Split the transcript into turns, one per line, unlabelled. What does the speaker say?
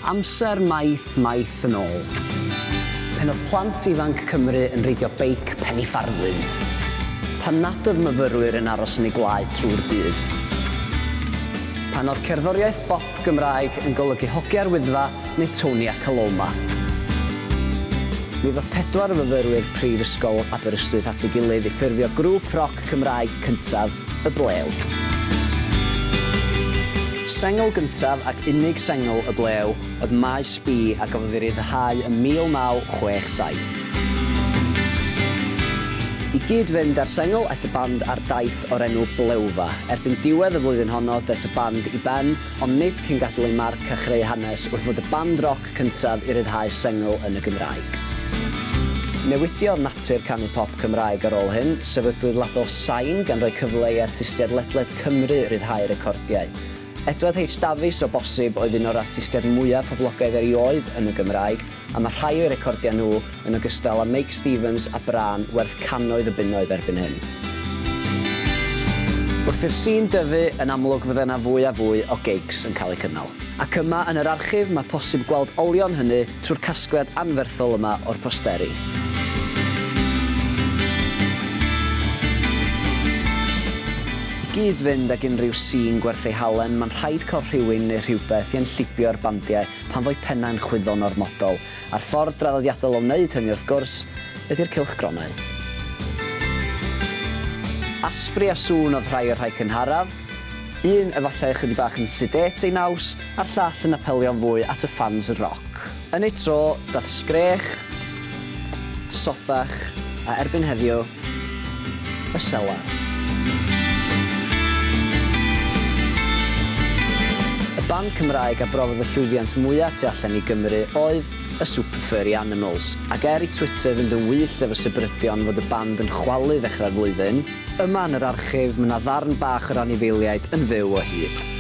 Amser maith, maith yn ôl. Pan oedd plant ifanc Cymru yn reidio beic Pen-y-ffarddyn. Pan nad oedd myfyrwyr yn aros yn eu gwlâu trwy'r dydd. Pan oedd cerddoriaeth bop Gymraeg yn golygu Hogia'r Wyddfa neu Tony a Coloma. Mi ddoth pedwar o fyfyrwyr Prifysgol Aberystwyth at ei gilydd i ffurfio grŵp roc Cymraeg cyntaf, Y Blew. Sengl gyntaf ac unig sengl Y Blew oedd Maes B a gafodd ei ryddhau ym 1967. I gyd-fynd â'r sengl, aeth y band ar daith o'r enw Blewfa. Erbyn diwedd y flwyddyn honno, daeth y band i ben, ond nid cyn gadael eu marc a chreu hanes wrth fod y band roc cyntaf i ryddhau sengl yn y Gymraeg. Newidiodd natur canu pop Cymraeg ar ôl hyn, sefydlwyd label Sain gan roi cyfle i artistiaid ledled Cymru ryddhau recordiau. Edward H Dafis o bosib oedd un o'r artistiaid mwyaf poblogaidd erioed yn y Gymraeg, a mae rhai o'u recordiau nhw, yn ogystal â Meic Stevens a Brân, werth cannoedd o bunnoedd erbyn hyn. Wrth i'r sîn dyfu, yn amlwg fydde 'na fwy a fwy o gigs yn cael eu cynnal. Ac yma yn yr archif mae posib gweld olion hynny trwy'r casgliad anferthol yma o'r posteri. I gyd-fynd ag unrhyw sîn gwerth ei halen, mae'n rhaid cael rhywun neu rhywbeth i enllibio'r bandiau pan fo'u pennau'n chwyddo'n ormodol, a'r ffordd draddodiadol o wneud hynny wrth gwrs, ydi'r cylchgronau. Asbri a Sŵn oedd rhai o'r rhai cynharaf, un efallai ychydig bach yn sedate ei naws, a'r llall yn apelio'n fwy at y ffans roc. Yn eu tro, daeth Sgrech, Sothach, a erbyn heddiw, y selar. Y band Cymraeg a brofodd y llwyddiant mwya' tu allan i Gymru oedd y Super Furry Animals, ac er i Twitter fynd yn wyllt efo sibrydion fod y band yn chwalu ddechrau'r flwyddyn, yma yn yr archif ma' 'na ddarn bach o'r anifeiliaid yn fyw o hyd.